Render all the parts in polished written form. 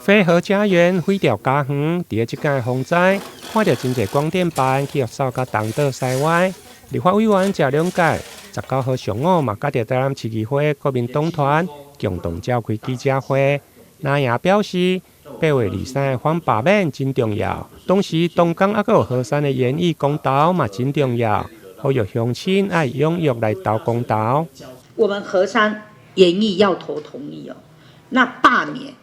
非核家園毀掉家園，佇咧這擺風災，看著真濟廣電班去予掃甲東倒西歪。立法委員謝龍介19號上午嘛，佮著台南市議會國民黨團共同召開記者會，藍營表示8月23的反罷免真重要，同時東港猶閣有核三的研議公投嘛真重要，呼籲鄉親愛踴躍來投公投。我們核三研議要投同意哦，那罷免。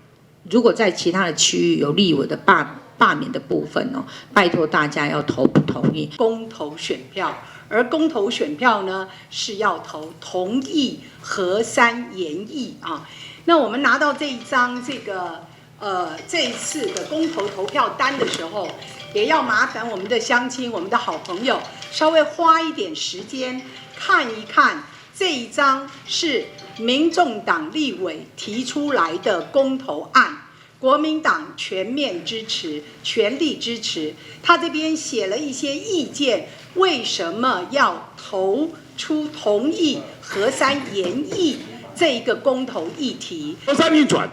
如果在其他的區域有立委的罷免的部分哦，拜託大家要投不同意。公投選票，而公投選票呢是要投同意核三研議啊。那我們拿到這一張這個這一次的公投投票單的時候，也要麻煩我們的鄉親、我們的好朋友，稍微花一點時間看一看這一張是民眾黨立委提出來的公投案，國民黨全面支持，全力支持。他這邊寫了一些意見，為什麼要投出同意核三研議這一個公投議題？核三運轉，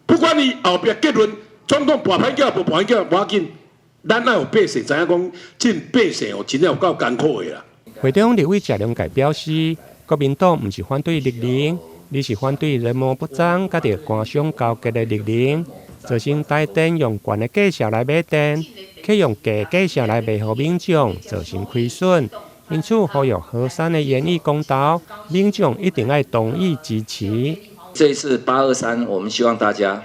不管你後壁結論，總統跋歹叫無跋歹叫，無要緊，咱愛予百姓知影講，這百姓哦，真正有夠艱苦的啦。會中立委謝龍介表示，國民黨毋是反對綠能，而是反對人謀不臧、佮著官商勾結的綠能，造成台電用懸的價數來買電，卻用低價數來賣予民眾，造成虧損。因此，呼籲核三的研議公投，民眾一定愛同意支持。這一次823，我們希望大家，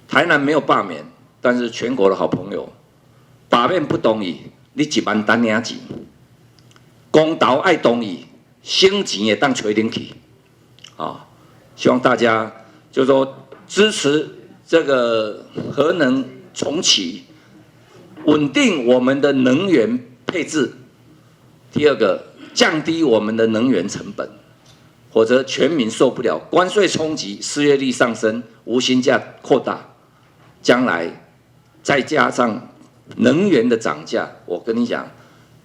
台南沒有罷免，但是全國的好朋友，罷免不同意，你一萬單領錢，公投愛同意。省錢會當吹冷氣，啊！希望大家就是說支持這個核能重啟，穩定我們的能源配置。第二個，降低我們的能源成本，否則全民受不了關稅衝擊，失業率上升，無薪假擴大，將來再加上能源的漲價，我跟你講，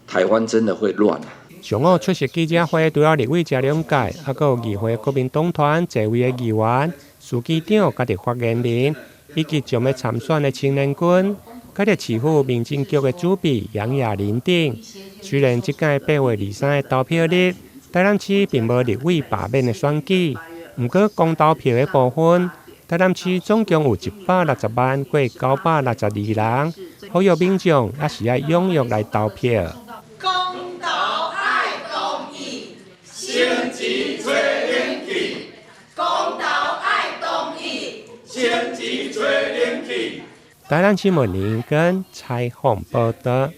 台灣真的會亂。上午出席記者會，除了立委謝龍介，猶閣有議會國民黨團濟位的議員、書記長，佮著發言人，以及將欲參選的青年軍，佮著市府民政局的主筆楊雅琳等。雖然這擺8月23的投票日，台南市並無立委罷免的選舉，毋過公投票的部分，台南市總共有160萬過962人，呼籲民眾猶是愛踴躍來投票。公投愛同意，省錢吹冷氣。公投愛同意，省錢吹冷氣。台南新聞林根採訪報導。